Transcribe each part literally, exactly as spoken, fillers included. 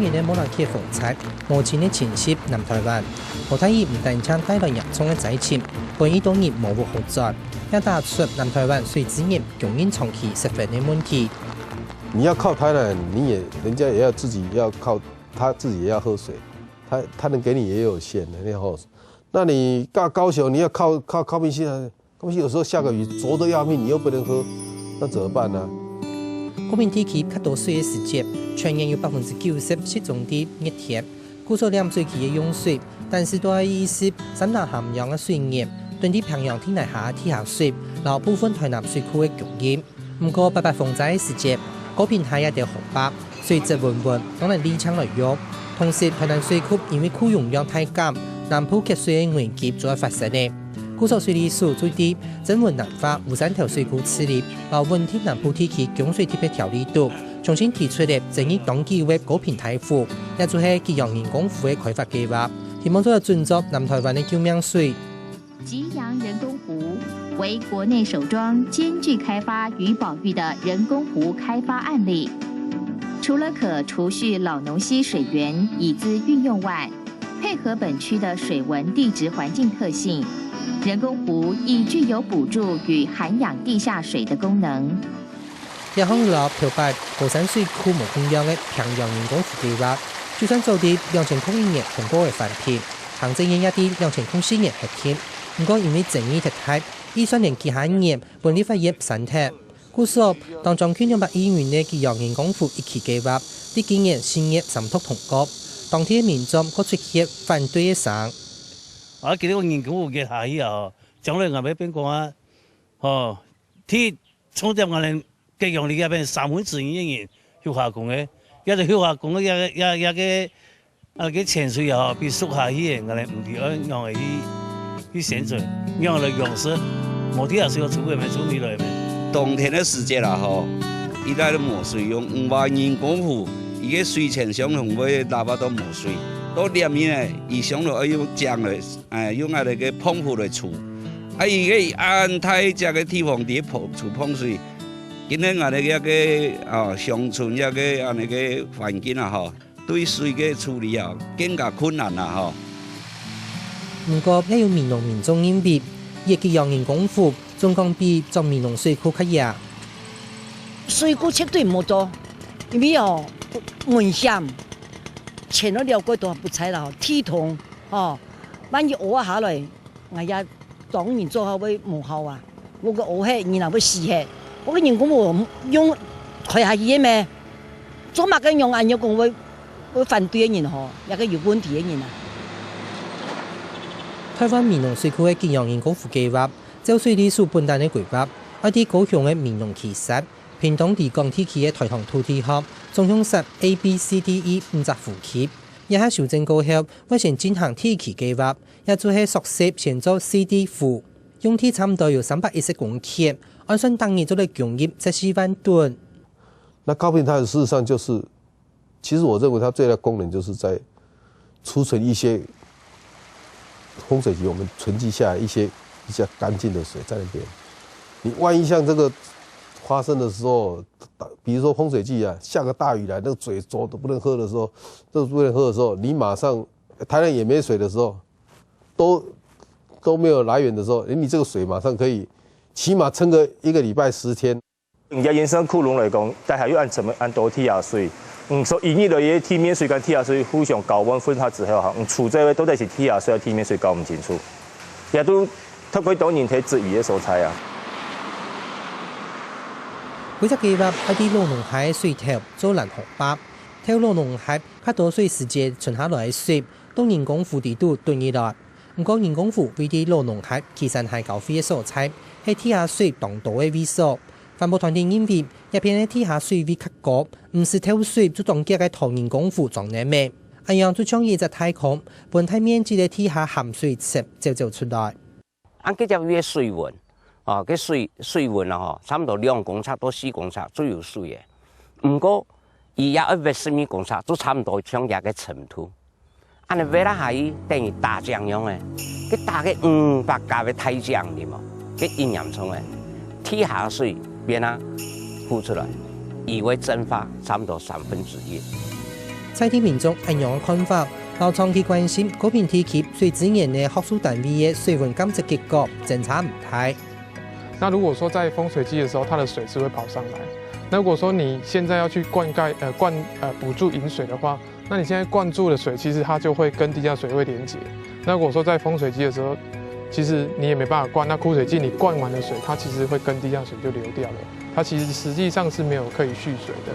今年个莫拉克風災，無情个侵襲南台灣，莫大雨毋單淨帶來嚴重个災情，分一多人無屋好轉，也打出南台灣水資源供應長期失衡个問題。你要靠台南，你也人家也要自己要靠他自己也要喝水，他他能给你也有限的，那吼，那你到高雄你要靠靠靠近西南，高雄有时候下个雨浊得要命，你又不能喝，那怎么办呢？高屏地區較多水个時節，全年有百分之九十集中在熱天，故所濫水區个用水，但係都愛依賴三林涵養个水源，囤在平洋地泥下地下水，摎部分台南水庫个供應。毋過八八風災个時節，高屏大个兜河壩水質溫溫，當然理淨來用。同時，台南水庫因為庫容量大減，南部缺水个危機就愛發生了。故所水利署就在曾文南化烏山頭水庫治理，摎穩定南部地區供水特別條例肚，重新提出了爭議當久个高屏大湖，也就係吉洋人工湖个開發計畫，希望做得準做南台灣个救命水。 吉洋人工湖為國內首樁兼具開發與保育的人工湖開發案例。除了可儲蓄荖濃溪水源以資運用外，配合本區的水文地質環境特性，人工湖亦具有補助與涵養地下水的功能。 這項摎頭擺高山水庫無共樣个平洋人工湖計畫，就算早在兩千空一年通過个環評，行政院也在兩千空四年核定，毋過因為爭議忒大，預算連幾下年分立法院刪忒。故所，當將近兩百億元个吉洋人工湖一期計畫，在今年四月三讀通過，當地个民眾閣出現反對个聲。啊，其實𠊎人工湖挖下去啊，吼，將來𠊎愛變講啊，吼， 第一，創造𠊎等吉洋里該片三分之一个人休下工个，也就休下工个，也也也个啊个泉水吼，被縮下去个，𠊎等毋知愛仰仔去去生存，仰仔來養殖，無地下水好處理咩，處理來咩。冬天个時節啦吼，佢在無水用，毋話人工湖，佢个水泉相同會垃圾都無水，到連日呢，佢相同愛用井來，哎，用𠊎等个澎湖來儲。 啊，佢个恁大隻个地方在澎，儲澎水，今日𠊎等這个，哦，鄉村這个恁呢个環境啊，吼，對水个處理啊，更加困難啦，吼。毋過，也有美濃民眾認為，這吉洋人工湖總講比竹美濃水庫較野。水庫絕對無做，因為哦，危險，錢都了過多不才啦，吼，地動，吼，萬一挖下來， 𠊎也當然做好會無效啊！𠊎个烏黑，人也會死忒。𠊎个人工湖用開下去个咩？做麼个樣恁樣講會會反對个人吼，也个有問題个人啊！台灣美濃水庫个吉洋人工湖計畫，照水利署本旦个規劃，愛在高雄个美濃溪沙、屏東離港地區个台糖土地項，總共設A、B、C、D、E五隻湖區。這下修正過後，會先進行第一期計畫， 也就係索性先做四地湖，用地差毋多有三百一十公頃，按算逐日做得供應十四萬噸。那高屏它事實上就是，其實我認為它最大的功能就是在儲存一些豐水期我們存積下來一些比較乾淨的水在那邊。你萬一像這個發生的時候，比如說豐水季啊，下個大雨來，那個水濁得不能喝的時候，都不能喝的時候，你馬上台南也沒水的時候， 都都沒有來源的時候，誒，你這個水馬上可以起碼撐個一個禮拜十天。人家延伸庫容來講，大概有恁怎麼恁多地下水，嗯，所以一日來个地面水跟地下水互相交換混合之後，哈，嗯，出這位到底是地下水還是地面水搞毋清楚，也都特別多人在質疑个所在啊。規隻計畫愛在荖濃溪个水頭做攔河壩，透過荖濃溪較多水時節存下來个水， 到人工湖底肚囤起來。毋過人工湖位在荖濃溪旗山溪交匯个所在，係地下水當多个位所。環保團體認為，這片个地下水位較高，毋使透水就當遽个摎人工湖裝淰淰。恁樣就像一隻大坑，分大面積个地下鹹水池走走出來。 恁該隻位个水文，哦，該水水文啊吼，差毋多兩公尺到四公尺就有水个。毋過，佢也愛挖十二公尺，就差毋多像這个深度。恁呢挖落下去，等於打井樣个，佢打个五百甲个大井，你無？佢一嚴重个，地下水變啊浮出來，佢會蒸發差毋多三分之一。在地民眾恁樣个看法，摎長期關心高屏地區水資源个學術單位个水文監測結果，精差毋大。那如果說在豐水季的時候，它的水是會跑上來。那如果說你現在要去灌溉，呃，灌，呃，補注引水的話，那你現在灌注的水，其實它就會跟地下水會連接。那如果說在豐水季的時候，其實你也沒辦法灌，那枯水季你灌完的水，它其實會跟地下水就流掉了，它其實實際上是沒有可以蓄水的。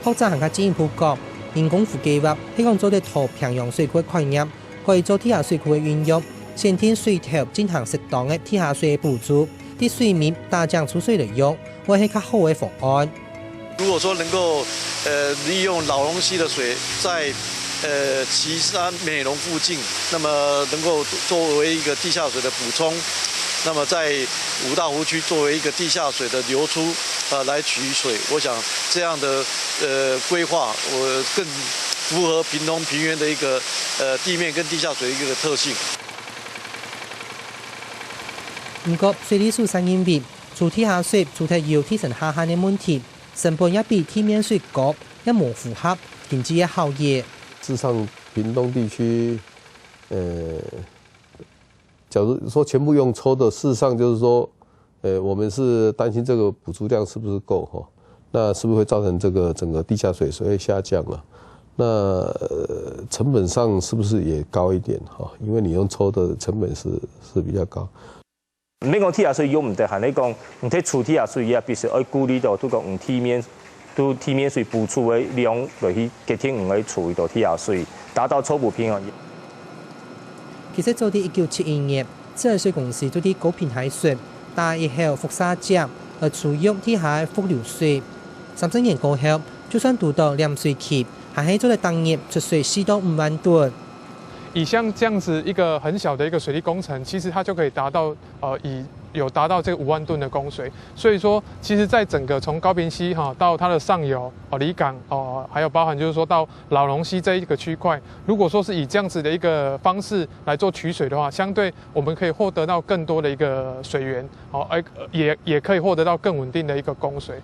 學者還較進一步講，人工湖計畫係講做得套平洋水庫个概念，改做地下水庫个運用，選定水頭進行適當个地下水个補注，在水面打井儲水來用，會係較好个方案。如果說能夠，呃，利用荖濃溪的水在，呃，旗山美濃附近，那麼能夠作為一個地下水的補充，那麼在五大湖區作為一個地下水的流出，呃，來取水，我想這樣的，呃，規劃，我更符合屏東平原的一個，呃，地面跟地下水的一個特性。毋過，水利署就認為，儲地下水除忒有地層下陷个問題，成本也比地面水高，也無符合經濟个效益。事實上，屏東地區，呃，假如說全部用抽的，事實上就是說，呃，我們是擔心這個補助量是不是夠哈？那是不是會造成這個整個地下水水位下降啊？那，呃，成本上是不是也高一點哈？因為你用抽的成本是是比較高。毋免講地下水用毋得，還係講你在儲地下水也必須愛顧慮到，就講你地面，就地面水補助个量落去決定你个儲幾多地下水，達到初步平衡。其實早在一九七一年，自來水公司就在高屏溪脣打一口輻射井，來儲用地下个伏流水。三十年過後，就算堵到濫水期，還係做得逐日出水四到五萬噸。以像這樣子一個很小的一個水利工程，其實它就可以達到呃，以有達到這個五萬噸的供水。所以說，其實在整個從高屏溪哈到它的上游哦，里港哦，還有包含就是說到荖濃溪這一個區塊，如果說是以這樣子的一個方式來做取水的話，相對我們可以獲得到更多的一個水源，哦，而也也可以獲得到更穩定的一個供水。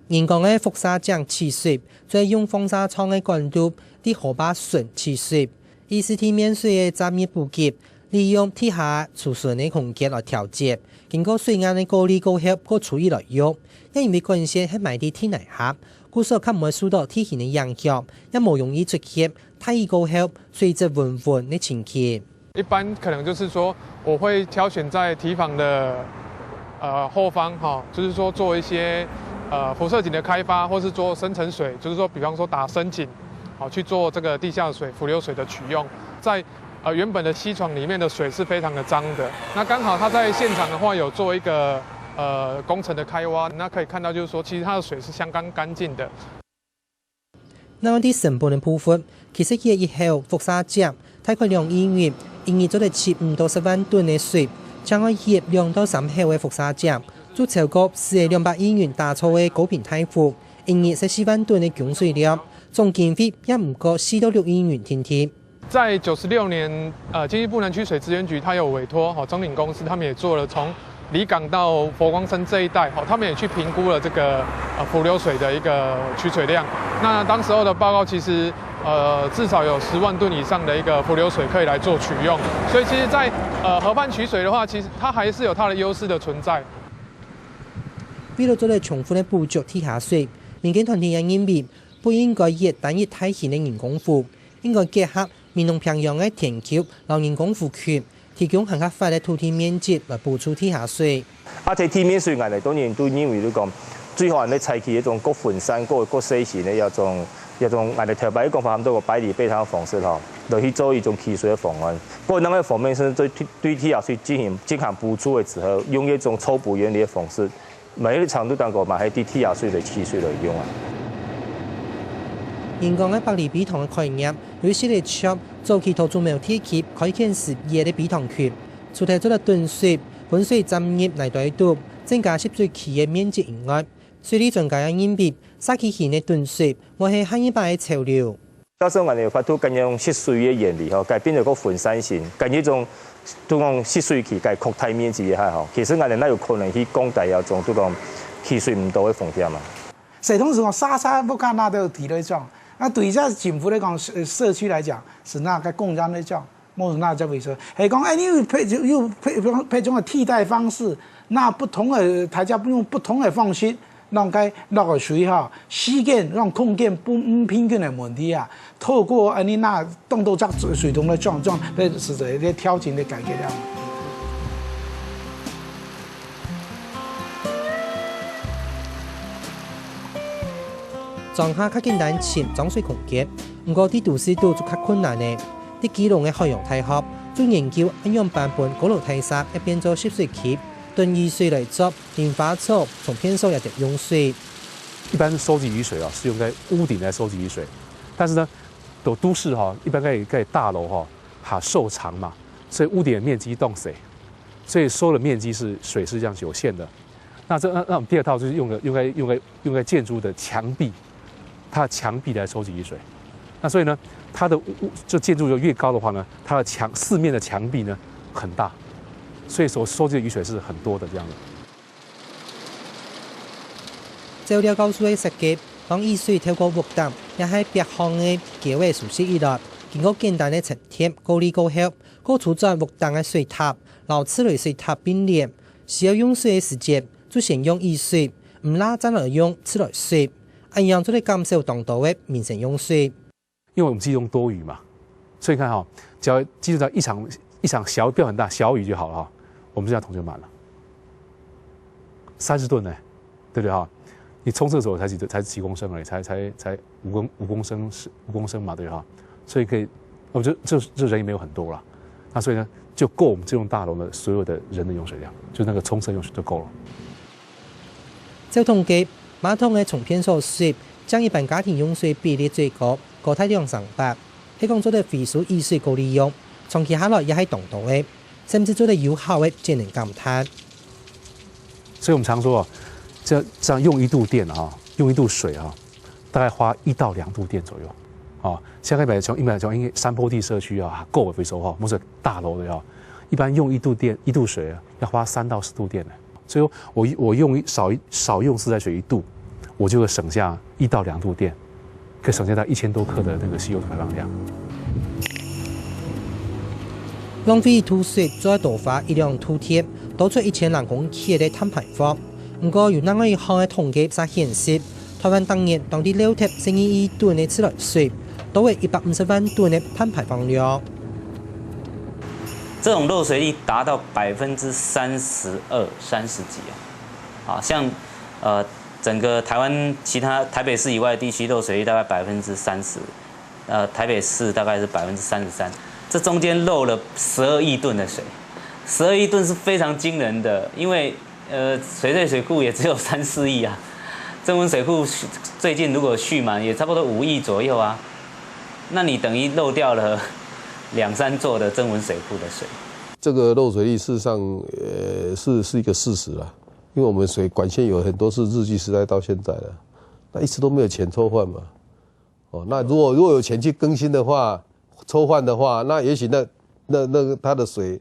人工个輻射井取水，再用放射窗个管路，在河壩脣取水。 意思地面水个雜質補給，利用地下儲存个空間來調節，經過水壓个過濾過後，過處理來用。也因為管線係埋在地泥下，故所較毋會受到地形个影響，也無容易出現大雨過後水質渾渾个情形。一般可能就是說，我會挑選在堤防的呃後方哈，就是說做一些呃輻射井的開發，或是做深層水，就是說比方說打深井，好去做這個地下水、伏流水的取用。在呃原本的溪床裡面的水是非常的髒的，那剛好它在現場的話有做一個呃工程的開挖，那可以看到就是說，其實它的水是相當乾淨的。 另外在成本个部分，其實這一口輻射井大概兩億元，一日做得取五到十萬噸个水，正愛挖兩到三口个輻射井，就超過四億兩百億元打造个高屏大湖，一日十四萬噸个供水量，總經費也毋過四到六億元定定。 在九十六年，呃，經濟部南區水資源局它有委託哈中鼎公司，他們也做了從里港到佛光山這一帶，哈，他們也去評估了這個呃伏流水的一個取水量。那當時候的報告其實呃至少有十萬噸以上的一個伏流水可以來做取用，所以其實在呃河畔取水的話，其實它還是有它的優勢的存在。為了做得充分个補足地下水，民間團體也認為，不應該挖單一大型个人工湖，應該結合 美濃平洋个田坵摎人工湖區，提供還較闊个土地面積來補充地下水。啊，在地面水，𠊎等當然都認為就講，最好恁樣採取一種較分散、較較細型个一種、一種，𠊎等頭擺个講法，喊做个百里背塘方式吼，來去做一種取水个方案。較另外个方面是對對地下水進行進行補充个時候，用一種抽補原理个方式， 每一場都當過嘛，係對地下水个取水來用啊。人工个百里背塘个概念，有一息仔像早期桃竹苗地區開墾時挖个背塘坵，除忒做得囤水、分水站入泥堆肚，增加集水區个面積以外，水利專家也認為，社區型个囤水會係下一擺个潮流。 到時候𠊎等有法度跟用集水个原理吼，改變一個分散型，跟一種就講集水區个擴大面積个吼，其實𠊎等哪有可能去降低啊種就講取水毋到个風險啊。所以通常講沙沙不干那都有地雷狀，那對於這政府來講，社，社區來講，係拿該共樣來講，無論拿這回收，係講，哎，你有別，有別，別種个替代方式，那不同个，大家用不同个方式，讓該落个水哈，時間，讓空間不，不平均个問題啊，透過恁呢那當多隻水，水桶來裝，裝，來，係，係，來調整來解決了。 庄下較簡單尋裝水空間，毋過在都市肚就較困難呢。在基隆个海洋大學，就研究仰般分高樓大廈也變做集水區，等雨水來做零花草、重便所也得用水。一般收集雨水啊，是用在屋顶来收集雨水，但是呢，有都市哈，一般在在大楼哈，哈受潮嘛，所以屋顶的面积当小，所以收的面积是水是这样有限的。那这那那我们第二套就是用个用在用在用在建筑的墙壁，它的墙壁来收集雨水。那所以呢，它的屋就建筑就越高的话呢，它的墙四面的墙壁呢很大，所以所收集的雨水是很多的这样的。 照廖教授个設計，當雨水透過屋頂也係壁項个結尾收集起來，經過簡單个層疊過濾過後，過儲轉屋頂个水塔，摎自來水塔並聯。需要用水个時節，就先用雨水，毋罅正來用自來水，恁樣就會減少當多个民生用水。 因为我们集中多雨嘛，所以你看哈，只要集中到一场一场小，不要很大，小雨就好了哈，我们这样桶就满了，三十吨呢，对不对哈？你冲厕所才几才几公升而已，才才才五公五公升五公升嘛，对哈？所以可以，我觉得这这人也没有很多了，那所以呢，就够我们这栋大楼的所有的人的用水量，就那个冲厕用水就够了。 照統計，馬桶个沖便所水，占一般家庭用水比例最高，高達兩成八，係講做得回收雨水過利用，長期下來也係當多个，甚至做得有效个節能減碳。所以我们常说啊，这这样用一度电啊，用一度水啊，大概花一到两度电左右。哦，像一般像一般像因为山坡地社区啊，够回收哈，不是大楼的哈，一般用一度电一度水啊，要花三到四度电呢。 所以我我用少少用自来水一度，我就会省下一到两度电，可以省下到一千多克的那个 C O 排放量。浪费一度水，就愛多花一两度电，多出一千零公克个碳排放。毋过有另外一項个统计则显示， 台湾逐年當地漏忒十二億噸个自來水，多過一百五十萬噸个碳排放量。这种漏水率达到百分之三十二、三十几啊，啊，像呃整个台湾其他台北市以外的地区漏水率大概百分之三十，呃，台北市大概是百分之三十三，这中间漏了十二亿吨的水，十二亿吨是非常惊人的，因为呃水水水库也只有三四亿啊，增温水库最近如果蓄满也差不多五亿左右啊，那你等于漏掉了两三座的增温水库的水。这个漏水率事实上呃是是一个事实啦，因为我们水管线有很多是日据时代到现在了，那一直都没有钱抽换嘛。哦，那如果如果有钱去更新的话，抽换的话，那也许那那那个它的水，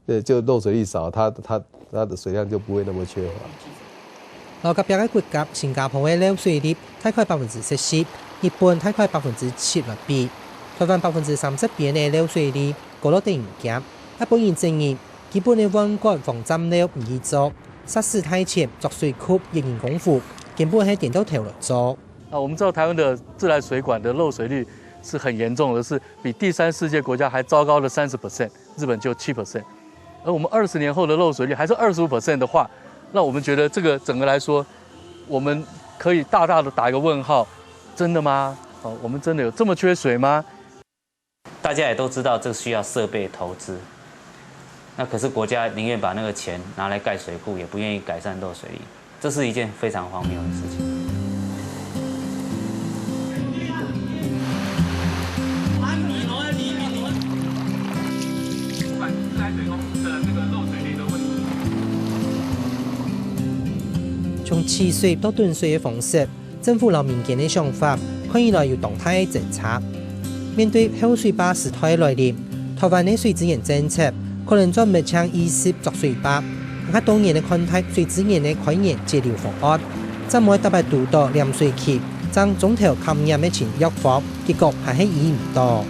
呃，就漏水率少，它它它的水量就不会那么缺乏。摎隔壁个國家新加坡个漏水率大概百分之十四，日本大概百分之七來比，台灣百分之三十邊个漏水率高到得人驚，也分人質疑，基本个換管防滲漏毋去做，煞使大錢鑿水庫挖人工湖，根本係顛倒頭來做。啊，我们知道台湾的自来水管的漏水率是很严重的，是比第三世界国家还糟糕的三十 percent，日本就七 percent。而我们二十年后的漏水率还是二十五 percent 的话，那我们觉得这个整个来说，我们可以大大的打一个问号，真的吗？哦，我们真的有这么缺水吗？大家也都知道，这需要设备投资，那可是国家宁愿把那个钱拿来盖水库，也不愿意改善漏水率。 这是一件非常荒谬的事情。从取水到囤水个方式，政府摎民间个想法，看起来有当大个精差。面对后水坝时代个来临，台湾个水资源政策可能转变成以食作水坝， 較多人个看待水资源个開源節流方案，正毋會逐擺堵到濫水期，但中頭感染个新藥方，結果還係醫毋到。